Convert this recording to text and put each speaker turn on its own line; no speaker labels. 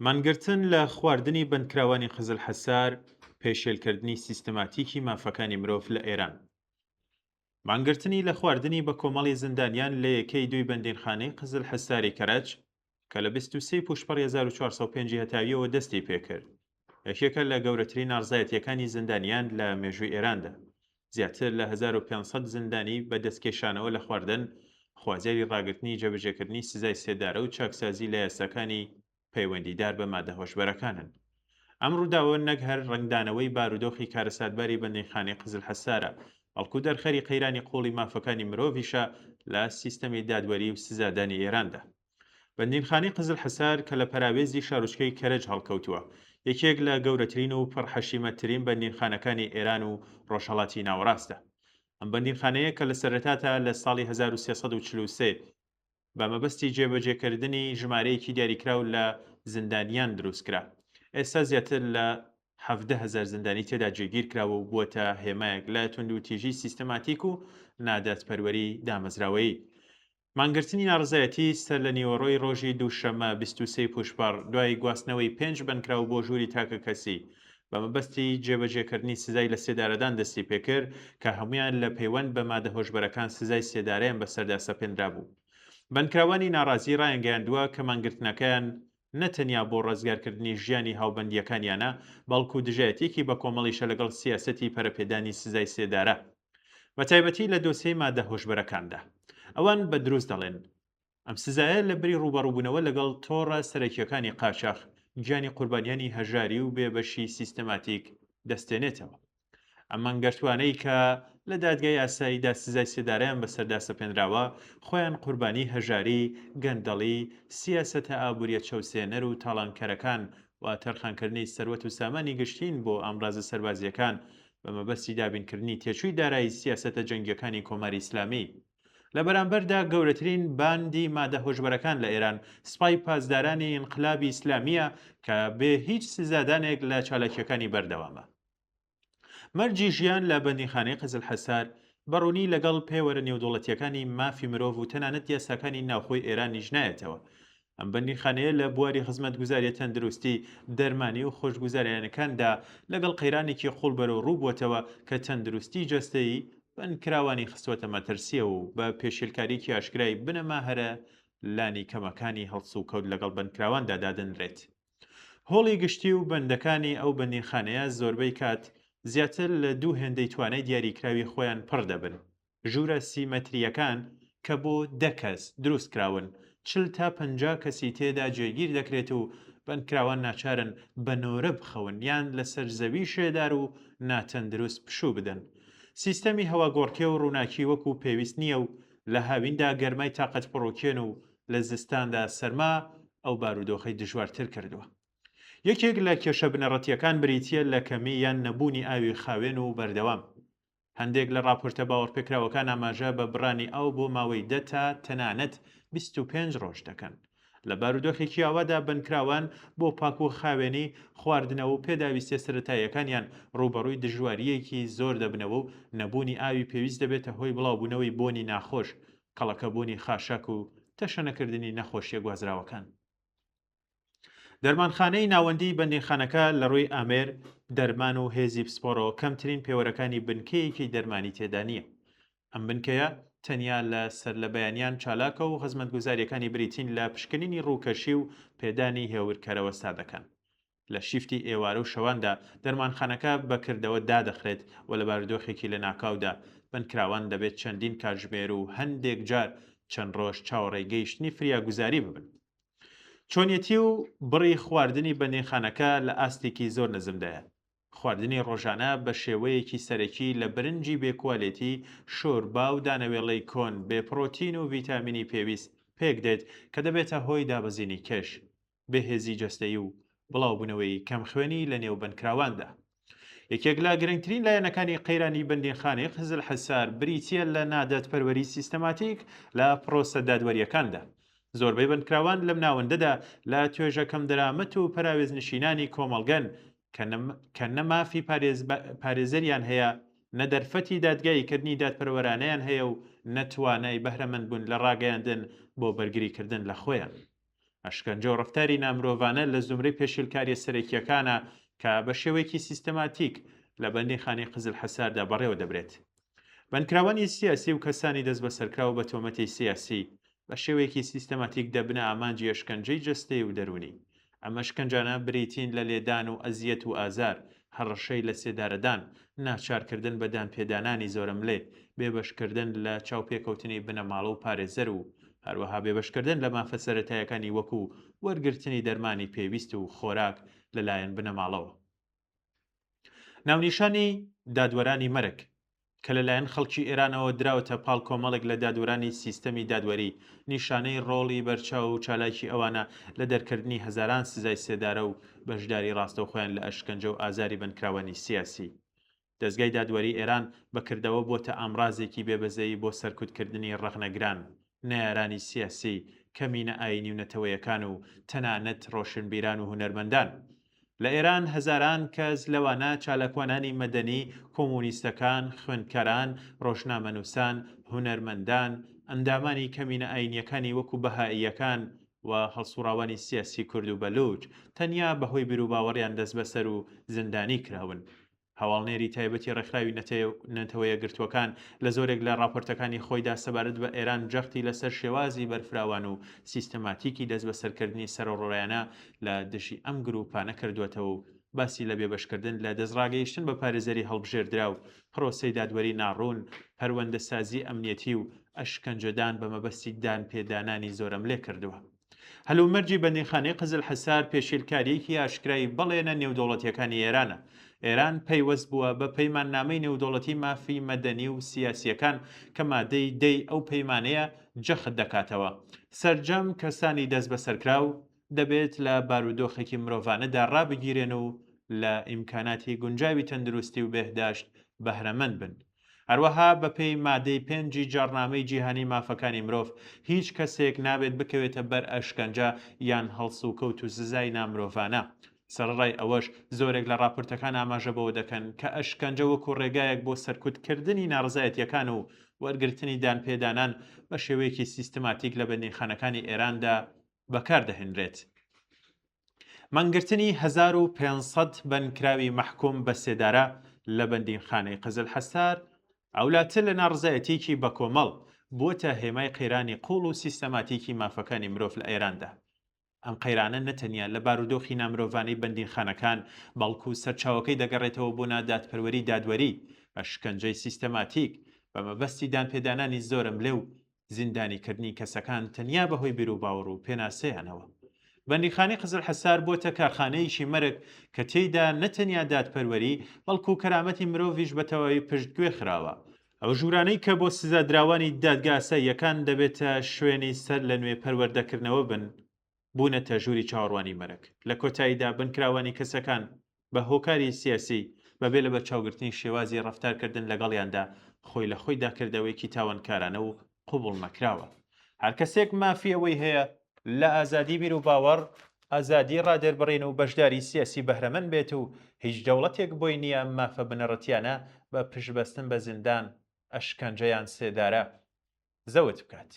مانگرتن لە خواردنی بەندکراوانی قزلحەسار، پێشێلکردنی سیستماتیکی مافەکانی مرۆڤ لە ئێران. مانگرتنی لە خواردنی بەکۆمەڵی زیندانیان لە یەکەی دووی بەندینخانەی قزلحەساری کەرەج کە لە 23 پووشپەڕی 1405 ی هەتاوییەوە دەستی پێکرد، یەکێکە لە گەورەترین ناڕزایەتییەکانی زیندانیان لە مێژووی ئێراندا. زیاتر لە 1500 زیندانی بە دەستکێشانەوە لە خواردن، خوازیاری ڕاگرتنی جێبەجێکردنی سزای سێدارە و چاکسازی لە یاساکانی پەیوەندیدار بە مادە هۆشبەرەکانن. ئەم ڕووداوە نەک هەر ڕەنگدانەوەی بارودۆخی کارەساتباری بەندینخانەی قزلحەسارە، بەڵکو دەرخەری قەیرانی قووڵی مافەکانی مرۆڤیشە لە سیستەمی دادوەری و سزادانی ئێراندا. بەندینخانەی قزلحەسار کە لە پەراوێزی شارۆچکەی کەرەج هەڵکەوتووە، یەکێک لە گەورەترین و پڕحەشیمەتترین بەندینخانەکانی ئێران و ڕۆژهەڵاتی ناوەڕاستە. ئەم بەندینخانەیە کە لە سەرەتاتا لە ساڵی 1343 بە مەبەستی جێبەجێکردنی ژمارەیەکی دیاریکراو لە زیندانیان دروستکرا، ئێستا زیاتر لە 17,000 زیندانی تێدا جێگیرکراوە و بووەتە هێمایەک لە توندوتیژی سیستەماتیک و نادادپەروەری دامەزراوەیی. مانگرتنی ناڕەزایەتی سەر لە نیوەڕۆی ڕۆژی دووشەممە 23 پووشپەڕ دوای گواستنەوەی پێنج بەندکراو بۆ ژووری تاکەکەسی بە مەبەستی جێبەجێکردنی سزای لەسێدارەدان دەستیپێکرد کە هەموویان لە پەیوەند بە مادە هۆشبەرەکان سزای سێدارەیان بەسەردا سەپێنرابوو. بەندکراوانی ناڕازی ڕایانگەیاندووە کە مانگرتنەکەیان نە تەنیا بۆ ڕزگارکردنی ژیانی هاوبەندییەکانیانە، بەڵکو دژایەتییەکی بەکۆمەڵیشە لەگەڵ سیاسەتی پەرەپێدانی سزای سێدارە، بەتایبەتی لە دۆسیەی مادە هۆشبەرەکاندا. ئەوان بە دروست دەڵێن، ئەم سزایە لە بری ڕووبەڕووبوونەوە لەگەڵ تۆڕە سەرەکییەکانی قاچاخ، گیانی قوربانیانی هەژاری و بێبەشی سیستەماتیک دەستێنێتەوە. ئەم مانگرتووانەی کە لە دادگای ئاساییدا سزای سێدارەیان بەسەردا سەپێنراوە، خۆیان قوربانی هەژاری، گەندەڵی، سیاسەتە ئابوورییە چەوسێنەر و تاڵانکەرەکان و تەرخانکردنی سەروەت و سامانی گشتین بۆ ئامرازە سەربازییەکان بە مەبەستی دابینکردنی تێچووی دارایی سیاسەتە جەنگییەکانی کۆماری ئیسلامی. لە بەرامبەردا گەورەترین باندی مادە هۆشبەرەکان لە ئێران، سپای پاسدارانی ئینقلابی ئیسلامییە کە بێ هیچ سزادانێک لە چالاکییەکانی بەردەوامە. مەرجی ژیان لە بەندینخانەی قزلحەسار بە ڕوونی لەگەڵ پێوەرە نێودەوڵەتییەکانی مافی مرۆڤ و تەنانەت یاساکانی ناوخۆی ئێرانیش نایەتەوە. ئەم بەندینخانەیە لە بواری خزمەتگوزارییە تەندروستی، دەرمانی و خۆشگوزارانەکاندا لەگەڵ قەیرانێکی قووڵ بەرەوڕوو بووەتەوە کە تەندروستی جەستەیی بەندکراوانی خستووەتە مەترسییەوە و بە پێشێلکارییەکی ئاشکرای بنەما هەرە لانیکەمەکانی هەڵسوکەوت لەگەڵ بەندکراواندا دادەنرێت. هۆڵی گشتی و بەندەکانی ئەو بەندینخانەیە زۆربەی کات زیاتر لە دوو هێندەی توانای دیاریکراوی خۆیان پڕ دەبن. ژوورە سی مەترییەکان کە بۆ دە کەس دروست کراون، 40 تا 50 کەسی تێدا جێگیر دەکرێت و بەندکراوان ناچارن بە نۆرە بخەون یان لەسەر زەوی شێدار و ناتەندروست پشوو بدەن. سیستەمی هەواگۆڕکێ و ڕووناکی وەکو پێویست نییە و لە هاویندا گەرمای تاقەتپڕوکێن و لە زستاندا سەرما ئەو بارودۆخەی دژوارتر کردووە. یەکێک لە کێشە بنەڕەتییەکان بریتییە لە کەمی یان نەبوونی ئاوی خاوێن و بەردەوام. هەندێک لە ڕاپۆرتە باوەڕپێکراوەکان ئاماژە بە بڕانی ئاو بۆ ماوەی دە تا تەنانەت 25 ڕۆژ دەکەن. لە بارودۆخێکی ئاوادا بەندکراوان بۆ پاک و خاوێنی، خواردنەوە و پێداویستیە سەرەتاییەکانیان ڕووبەڕووی دژوارییەکی زۆر دەبنەوە و نەبوونی ئاوی پێویست دەبێتە هۆی بڵاوبوونەوەی بۆنی ناخۆش، کەڵەکەبوونی خاشاک و تەشەنەکردنی نەخۆشیە گوازراوەکان. دەرمانخانەی ناوەندیی بەندینخانەکە لە ڕووی ئامێر، دەرمان و هێزی پسپۆڕەوە کەمترین پێوەرەکانی بنکەیەکی دەرمانی تێدا نییە. ئەم بنکەیە تەنیا لە سەرلەبەیانیان چالاکە و خزمەتگوزارییەکانی بریتین لە پشکنینی ڕووکەشی و پێدانی هێورکەرەوە سادەکان. لە شیفتی ئێوارە و شەواندا دەرمانخانەکە بە کردەوە دادەخرێت و لە بارودۆخێکی لەناکاودا بەندکراوان دەبێت چەندین کاتژمێر و هەندێک جار چەند ڕۆژ چاوەڕێی گەیشتنی فریاگوزاری ببن. چۆنیەتی و بڕی خواردنی بەندینخانەکە لە ئاستێکی زۆر نزمدایە. خواردنی ڕۆژانە بە شێوەیەکی سەرەکی لە برنجی بێ کوالێتی، شۆربا و دانەوێڵەی کۆن بێ پڕۆتین و ڤیتامینی پێویست پێکدێت کە دەبێتە هۆی دابەزینی کێش، بێهێزی جەستەیی و بڵاوبوونەوەی کەمخوێنی لە نێو بەندکراواندا. یەکێک لە گرنگترین لایەنەکانی قەیرانی بەندینخانەی قزلحەسار بریتییە لە نادادپەروەری سیستەماتیک لە پرۆسە دادوەرییەکاندا. زۆربەی بەندکراوان لەم ناوەندەدا لە توێژە کەمدەرامەت و پەراوێزنشینانی کۆمەڵگەن کە نە مافی پارێزەریان هەیە، نە دەرفەتی دادگاییکردنی دادپەروەرانەیان هەیە و نە توانای بەهرەمەندبوون لە ڕاگەیاندن بۆ بەرگریکردن لە خۆیان. ئەشکەنجە و ڕەفتاری نامرۆڤانە لە زومرەی پێشێلکارییە سەرەکییەکانە کە بە شێوەیەکی سیستەماتیک لە بەندیخانەی قزلحەساردا بەڕێوە دەبرێت. بەندکراوانی سیاسی و کەسانی دەستبەسەرکراو بە تۆمەتی سیاسی بە شێوەیەکی سیستەماتیک دەبنە ئامانجی ئەشکەنجەی جەستەیی و دەروونی. ئەم ئەشکەنجانە بریتین لە لێدان و ئەزیەت و ئازار، هەڕەشەی لەسێدارەدان، ناچارکردن بە دانپێدانانی زۆرەملێ، بێبەشکردن لە چاوپێکەوتنی بنەماڵە و پارێزەر و هەروەها بێبەشکردن لە مافە سەرەتایەکانی وەکو وەرگرتنی دەرمانی پێویست و خۆراک لەلایەن بنەماڵەوە. ناونیشانی دادوەرانی مەرگ، کە لەلایەن خەڵکی ئێرانەوە دراوەتە پاڵ کۆمەڵێک لە دادوەرانی سیستەمی دادوەری، نیشانەی ڕۆڵی بەرچاو و چالاکی ئەوانە لە دەرکردنی هەزاران سزای سێدارە و بەشداری ڕاستەوخۆیان لە ئەشکەنجە و ئازاری بەندکراوانی سیاسی. دەزگای دادوەری ئێران بە کردەوە بۆتە ئامڕازێکی بێبەزەیی بۆ سەرکوتکردنی ڕەخنەگران، نەیارانی سیاسی، کەمینە ئایینی و نەتەوەیەکان و تەنانەت ڕۆشنبیران و هونەرمەندان. لە ئێران هەزاران کەس لەوانە چالاکوانانی مەدەنی، کۆمۆنیستەکان، خوێندکاران، ڕۆژنامەنووسان، هونەرمەندان، ئەندامانی کەمینە ئایینییەکانی وەکوو بەهائییەکان و هەڵسوڕاوانی سیاسی کورد و بەلووچ تەنیا بەهۆی بیروباوەڕیان دەستبەسەر و زیندانی کراون. هەواڵنێری تایبەتی ڕێکخراوی نەتەوەیەکگرتووەکان لە زۆرێک لە ڕاپۆرتەکانی خۆیدا سەبارەت بە ئێران جەختی لەسەر شێوازی بەرفراوان و سیستەماتیکی دەستبەسەرکردنی سەرەڕۆیانە لە دژی ئەم گرووپانە کردووەتەوە و باسی لە بێبەشکردن لە دەستڕاگەیشتن بە پارێزەری هەڵبژێردراو، پرۆسەی دادوەری ناڕوون، پەروەندەسازی ئەمنیەتی و ئەشکەنجەدان بە مەبەستی دانپێدانانی زۆرەملێ کردووە. هەلومەرجی بەندینخانەی قزلحەسار پێشیلکارییەکی ئاشکرای بەڵێنە نێودەوڵەتییەکانی ئێرانە. ئێران پەیوەست بووە بە پەیماننامەی نێودەوڵەتی مافی مەدەنی و سیاسییەکان کە مادەی دەی ئەو پەیمانەیە جەخت دەکاتەوە سەرجەم کەسانی دەستبەسەرکراو دەبێت لە بارودۆخێکی مرۆڤانەدا ڕابگیرێن و لە ئیمکاناتی گونجاوی تەندروستی و بێهداشت بەهرەمەند بن. هەروەها بەپێی مادەی پێنجی جاڕنامەی جیهانی مافەکانی مرۆڤ، هیچ کەسێک نابێت بکەوێتە بەر ئەشکەنجە یان هەڵسوکەوت و سزای نامرۆڤانە. سەرەڕای ئەوەش، زۆرێک لە ڕاپۆرتەکان ئاماژە بەوە دەکەن کە ئەشکەنجە وەکو ڕێگایەک بۆ سەرکوتکردنی ناڕەزایەتییەکان و وەرگرتنی دانپێدانان بە شێوەیەکی سیستماتیک لە بەندینخانەکانی ئێراندا بەکار دەهێنرێت. مانگرتنی 1500 بەندکراوی مەحکوم بە سێدارە لە بەندینخانەی قزلحەسار، ئەولاتر لە ناڕزایەتییەکی بەکۆمەڵ، بووەتە هێمای قەیرانی قووڵ و سیستەماتیکی مافەکانی مرۆڤ لە ئێراندا. ئەم قەیرانە نەتەنیا لە بارودۆخی نامرۆڤانەی بەندینخانەکان، بەڵکو سەرچاوەکەی دەگەڕێتەوە بۆ نادادپەروەری دادوەری، ئەشکەنجەی سیستەماتیک، بە مەبەستی دانپێدانانی زۆرەملێ و زیندانیکردنی کەسەکان تەنیا بەهۆی بیروباوەڕ و پێناسەیانەوە. بەندیخانەی قزلحەسار بۆتە کارخانەیەکی مەرگ کە تێیدا نە تەنیا دادپەروەری، بەڵکو کەرامەتی مرۆڤیش بە تەواوی پشتگوێ خراوە. ئەو ژوورانەی کە بۆ سزادراوانی دادگا ئاساییەکان دەبێتە شوێنی سەر لە نوێ پەروەردەکردنەوە بن، بوونەتە ژووری چاوەڕوانی مەرگ. لە کۆتاییدا بنکراوانی کەسەکان بە هۆکاری سیاسی بەبێ لەبەرچاوگرتنی شێوازی ڕەفتارکردن لەگەڵیاندا خۆی لە خۆیدا کردەوەیەکی تاوانکارانە و قبوڵنەکراوە. هەر کەسێک مافی ئەوەی هەیە لە ئازادی بیروباوەڕ، ئازادی ڕادەربڕین و بەشداری سیاسی بەهرەمەند بێت و هیچ دەوڵەتێک بۆی نییە ئەم مافە بنەڕەتییانە بە پشتبەستن بە زیندان، ئەشکەنجە یان سێدارە زەوت بکات.